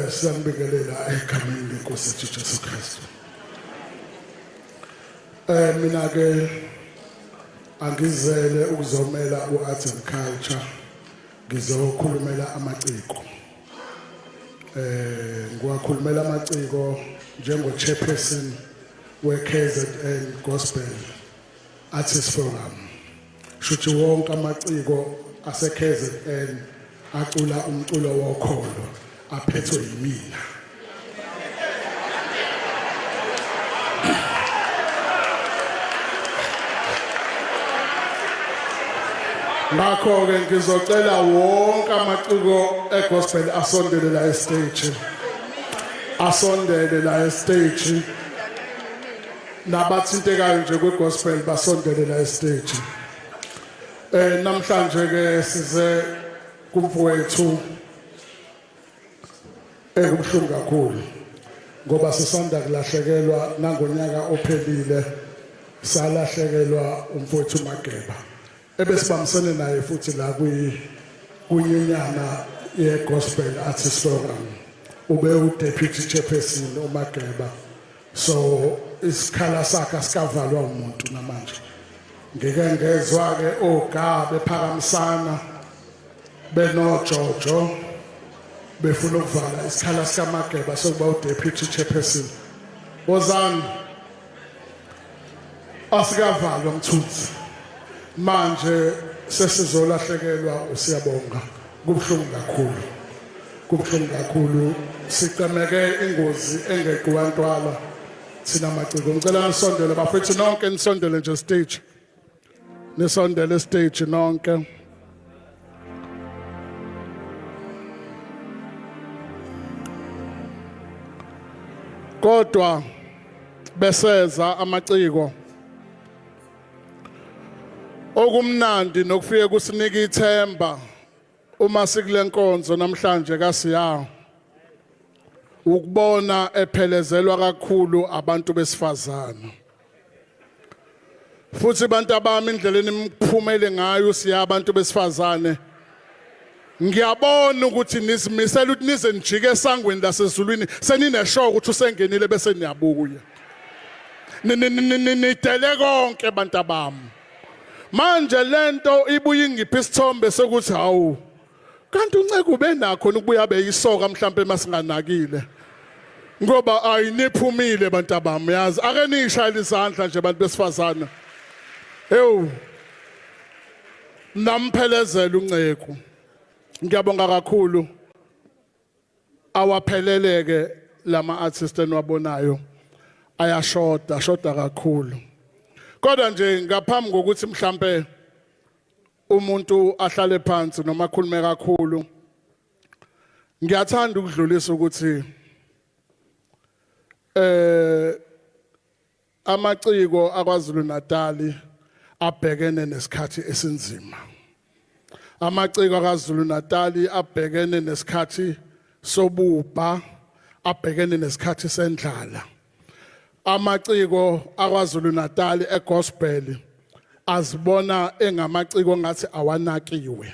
Siyanibingelela egameni lenkosi yethu Jesu Kristu. Mina ke angizele ukuzomela uArt and Culture, ngizokhulumela amaciko. Ngiwakhulumela amaciko njengo chairperson we-KZN Gospel Artist Forum. Shuthi wonke amaciko ase-KZN acula umculo wokholo aphethwe yimina. Ngakho-ke ngizocela wonke amaciko egospel asondele la estage. Asondele la estage. Nabathintekayo nje kwigospel basondele la estage. Namhlanje ke size kumfowethu ekubuhlungu kakhulu ngoba sisanda kulahlekelwa nangonyaka ophelile, salahlekelwa umfowethu Mageba ebesibambisene naye futhi la kwi kunyunyana ye Gospel Artist Forum. Ube u deputy chairperson uMageba, so isikhala sakhe asikavalwa umuntu namanje. Ngike ngezwa ke oga bephakamisana benojojo befuna ukuvala isikhala sikaMageba sokuba udeputy chairperson. Wozani, asikavalwa mthunzi. Manje sesizolahlekelwa usiyabonga. Kubuhlungu kakhulu, kubuhlungu kakhulu. Sicemeke ingozi engeqiwa ntwala thina maciko. Ngicela nisondele bafethu, nonke nisondele nje stage, nisondele stage nonke. Kodwa beseza amaciko, okumnandi nokufike kusinika ithemba uma sikule nkonzo namhlanje kaSiya ukubona ephelezelwa kakhulu abantu besifazana. Futhi abantu abami, indlela enimphumele ngayo siya abantu besifazane, ngiyabona ukuthi nizimisela ukuthi nize nijike esangweni lasezulwini senineshow ukuthi usengenile bese niyabuya. Nidele konke bantu abami. Manje lento ibuye ingiphi isithombe sokuthi hawu, kanti unceke ube nakho ukubuya beyisoka mhlambe masinganakile, ngoba ayiniphumile bantu abami. Yazi, ake nishayele izandla nje bantu besifazane. Ewu, namphelezela unceku, ngiyabonga kakhulu. Awapheleleke lama artist eniwabonayo, ayashoda, shoda kakhulu. Kodwa nje ngaphambi kokuthi mhlambe umuntu ahlale phansi noma akhulume kakhulu, ngiyathanda ukudlulisa ukuthi amaciko akwaZulu Natal abhekene nesikhathi esinzima. Amaciko akwaZulu Natal abhekene nesikhathi sobubha, abhekene nesikhathi sendlala. Amaciko akwaZulu Natal egospel azibona engamaciko ngathi awanakiwe.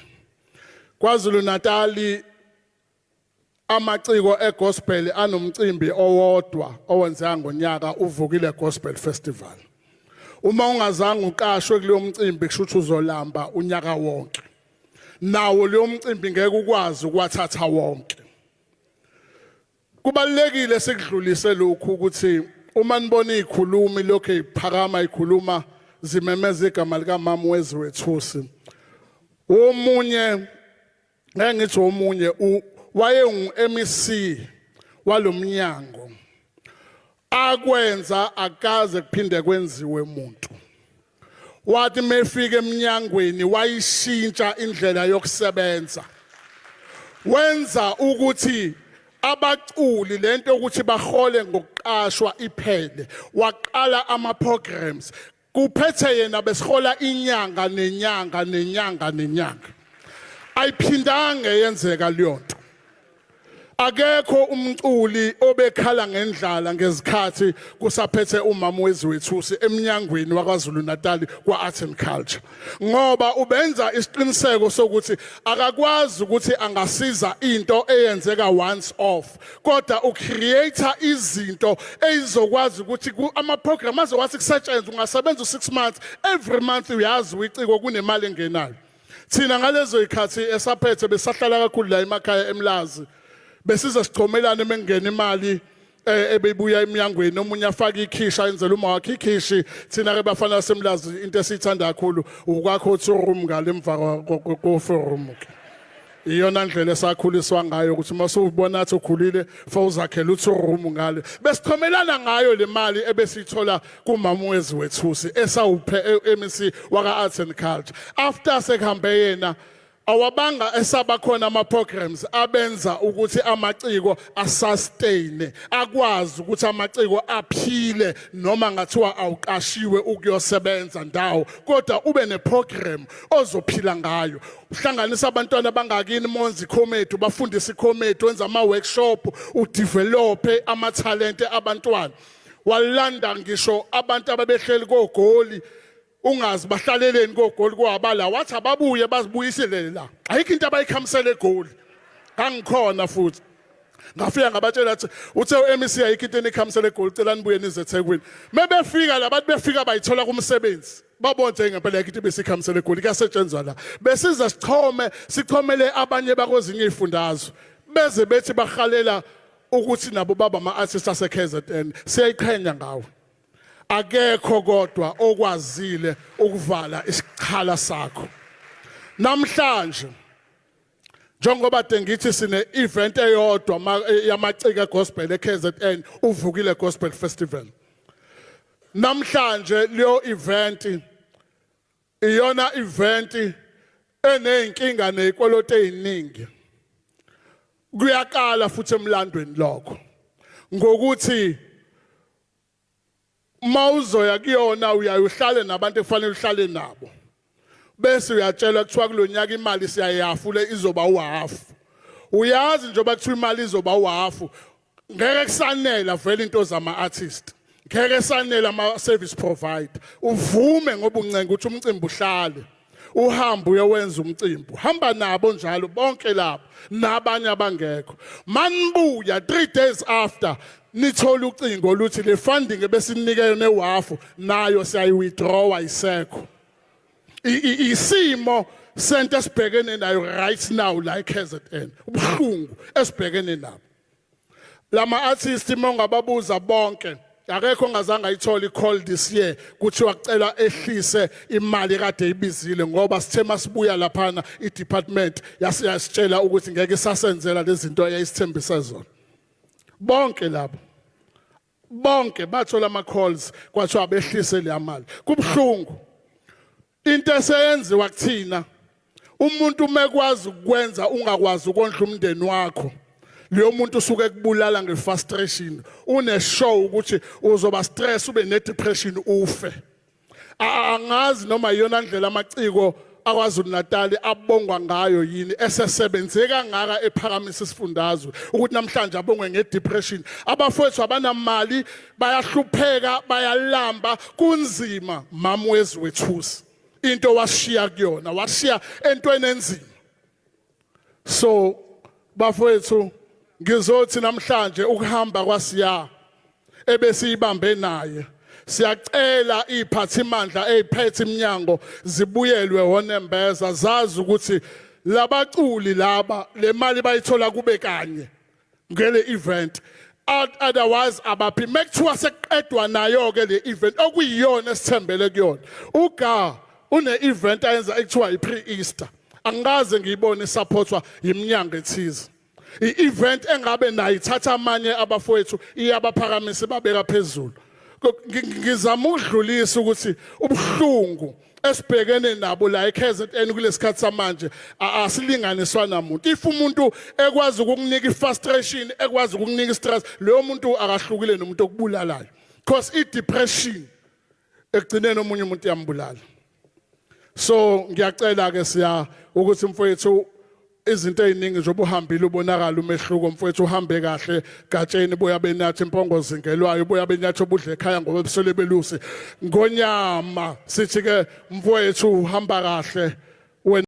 KwaZulu Natal amaciko egospel anomcimbi owodwa owenzeka ngonyaka, uvukile Gospel Festival. Uma ungazange uqashwe kuleyo mcimbi, kusho ukuthi uzolamba unyaka wonke. Nawo leyo mcimbi ngeke ukwazi ukuwathatha wonke. Kubalekile sikudlulise lokhu ukuthi uma nibona izikhulumi lokho eziphakama ikhuluma zimemeza igama likamama wezwethusi, omunye ngeke ngithi omunye wayengu MEC walomnyango, akwenza akaze kuphinde kwenziwe umuntu. Wathi mefika eminyangweni wayishintsha indlela yokusebenza, wenza ukuthi abaculi lento ukuthi bahole ngokuqashwa iphele. Waqala ama programs kuphethe yena, besihola inyanga nenyanga nenyanga nenyanga. Ayiphindange yenzeka leyo nto. Akekho umculi obekhala ngendlala ngezikhathi kusaphethe umama wezwethusi eminyangweni wakwaZulu Natal kwa-Art and Culture, ngoba ubenza isiqiniseko sokuthi akakwazi ukuthi angasiza into eyenzeka once off, kodwa ucreate izinto ezizokwazi ukuthi ama-program azokwazi kusetshenzwa, ungasebenza u6 months, every month uyazi uyiciko kunemali engenayo. Thina ngalezo zikhathi esaphethe besahlala kakhulu la emakhaya eMlazi, besize sichomelane mengena imali ebebuya eminyangweni, omunye afake ikhisha enzela uma wakhe ikhishi. Thina ke bafana baseMlazi, into esiyithanda kakhulu ukwakho uthi room ngale emva ko room ke. Iyona ndlela esakhuliswa ngayo ukuthi uma usubona athi ukhulile, fa uzakhela uthi room ngale. Besichomelana ngayo le mali ebesiyithola kumama wezwethusi esawuphe MEC waka Arts and Culture. After sekuhambe yena, awabanga esaba khona ama programs abenza ukuthi amaciko asustain, akwazi ukuthi amaciko aphile, noma ngathiwa awuqashiwe ukuyosebenza ndawo, kodwa ube neprogram ozophila ngayo. Uhlanganisa abantwana bangakini, monzi comedy, bafundise icomedy, wenza ama workshop, udevelop amathalente abantwana. Walanda ngisho abantu ababehleli koGoli, ungazi bahlaleleni koGoli, kwabala wathi ababuye bazibuyisele la, ayikho into abayikhamisela eGoli. Ngangikhona futhi, ngafika ngabatshela athi uthe uMEC ayikho into enikhamisela eGoli, cela nibuye nize eThekwini. Mebefika labantu, befika bayithola kumsebenzi, babona nje ngempela ayikho into besikhamisela eGoli, kuyasetshenzwa la. Besiza sichome, sichomele abanye bakwezinye izifundazwe, beze bethi bahalela ukuthi nabo baba ama-artists ase-KZN. Siyayiqhenya ngawe. Akekho kodwa okwazile ukuvala isikhala sakho. Namhlanje njengoba de ngithi sine event eyodwa yamaciko gospel eKZN, Uvukile Gospel Festival. Namhlanje leyo event iyona event eneyinkinga nezikweletu eziningi. Kuyaqala futhi emlandweni lokho ngokuthi mawuzoya kuyona uyaye uhlale nabantu ekufanele uhlale nabo, bese uyatshelwa kuthiwa kulonyaka imali siyayihafule, izoba uhafu. Uyazi njengoba kuthiwa imali izoba uhafu, ngeke kusanela vele into zama artist, ngeke sanela ama service provider. Uvume ngoba uncenga ukuthi umcimbi uhlale, uhambe uyowenza umcimbi, hamba nabo njalo bonke labo nabanye abangekho. Manibuya 3 days after, nithola ucingo luthi le funding ebesinike yona ewafu nayo siyayi-withdraw, isekho. Isimo sento esibhekene nayo right now la eKZN, ubuhlungu esibhekene nabo. Lama artists mongababuza bonke, akekho ongazange ayithole i-call this year kuthiwa kucela ehlise imali kade ibizile, ngoba sithe masibuya laphana i-department yasitshela ukuthi ngeke isasenzela lezi zinto eyayisithembise zona. Bonke labo, bonke bathola ama calls, kwathiwa behlise le mali. Kubhlungu into eseyenziwa kuthina. Umuntu umekwazi ukwenza ungakwazi ukondla umndeni wakho, leyo muntu usuke ekubulala ngefrustration, une show ukuthi uzoba stress, ube ne depression, ufe. Angazi noma iyona ndlela amaciko akwaZulu Natal abongwa ngayo yini, esesebenze kangaka ephakamisa isifundazwe, ukuthi namhlanje abongwe ngedepression. Abafowethu abanamali, bayahlupheka, bayalamba, kunzima. Mama wezwethusi, into washiya kuyona, washiya entweni enzima. So bafowethu, ngizothi namhlanje ukuhamba kwasiya ebesiyibambe naye, siyacela iphathimandla eziphethe iminyango zibuyelwe onembeza, zazi ukuthi labaculi laba le mali bayithola kube kanye ngele event, otherwise abaphi. Mekuthiwa sekuqedwa nayo ke le event okuyiyona esithembele kuyona, uga une event ayenza ekuthiwa i-pre Easter, angikaze ngiyibone isupportwa yiminyango ethize. I-event engabe nayo ithatha amanye abafowethu iyabaphakamisa, babeka phezulu. Ngizama ukudlulisa ukuthi ubuhlungu esibhekene nabo la eKZN kulesikhathi samanje asilinganiswa namuntu. If umuntu ekwazi ukukunika ifrustration, ekwazi ukukunika stress, leyo muntu akahlukile nomuntu okubulalayo, because i-depression ekugcineni omunye umuntu iyambulala. So ngiyacela ke siya ukuthi mfowethu Izinto eziningi nje obuhambile, ubonakala umehluko, mfowethu. Uhambe kahle gatsheni, boya benyathi, impongo zingelwayo, boya benyathi obudla ekhaya ngoba ebusele belusi ngonyama. Sithi ke, mfowethu, uhamba kahle.